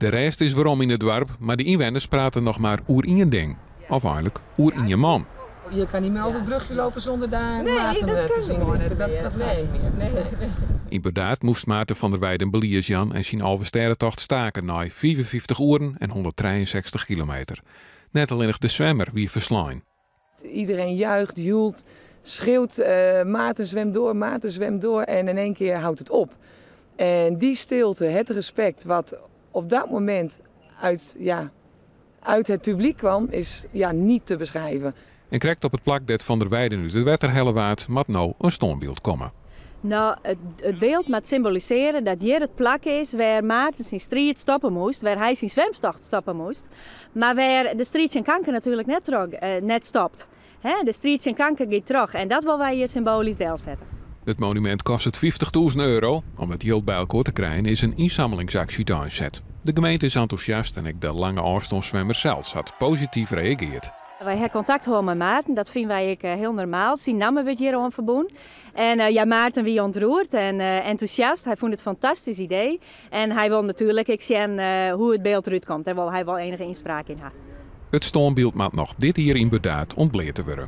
De rêst is werom yn it doarp, mar de ynwenners prate noch mar oer ien ding. Of eigentlik oer ien man. Je kan niet meer over het brugje lopen zonder daar Nee, Maarten dat te kan zien gewoon liggen. net Dat, meer. dat gaat Nee. niet meer. Nee. Yn Burdaard moast Maarten van der Weijden belies jaan en syn Alvestêdetocht stake nei 55 oeren en 163 kilometer. Net allinnich de swimmer wie ferslein. Iedereen juicht, joelt, schreeuwt: "Maarten zwem door, Maarten zwem door." En in één keer houdt het op. En die stilte, het respect wat op dat moment uit, ja, uit het publiek kwam, is, ja, niet te beschrijven. En krekt op it plak dêr't Van der Weijden út it wetter helle waard, moat no in stânbyld komme. No, it byld moat symbolisearje dat hjir it plak is wêr't Maarten syn striid stoppe moast, wêr't hy syn swimtocht stoppe moast, mar wêr't de striid tsjin kanker natuerlik net, troch, net stopt. Hè, de striid tsjin kanker giet troch en dat wolle wy hjir symboalysk delsette. It monumint kostet €50.000. Om it jild by elkoar te krijen is in ynsamlingsaksje úteinset. De gemeente is entûsjast en ek de lange ôfstânsswimmer sels hat posityf reagearre. Wy ha kontakt hân mei Maarten, dat fine wy ek hiel normaal. Syn namme wurdt hjir oan ferbûn. En ja, Maarten wie ûntroerd en entûsjast. Hy fûn it in fantastysk idee. En hy wol natuerlik ek sjen hoe't it byld derút komt. Dêr wol hy wol ienige ynspraak yn ha. It stânbyld moat noch dit jier yn Burdaard ûntbleate wurde.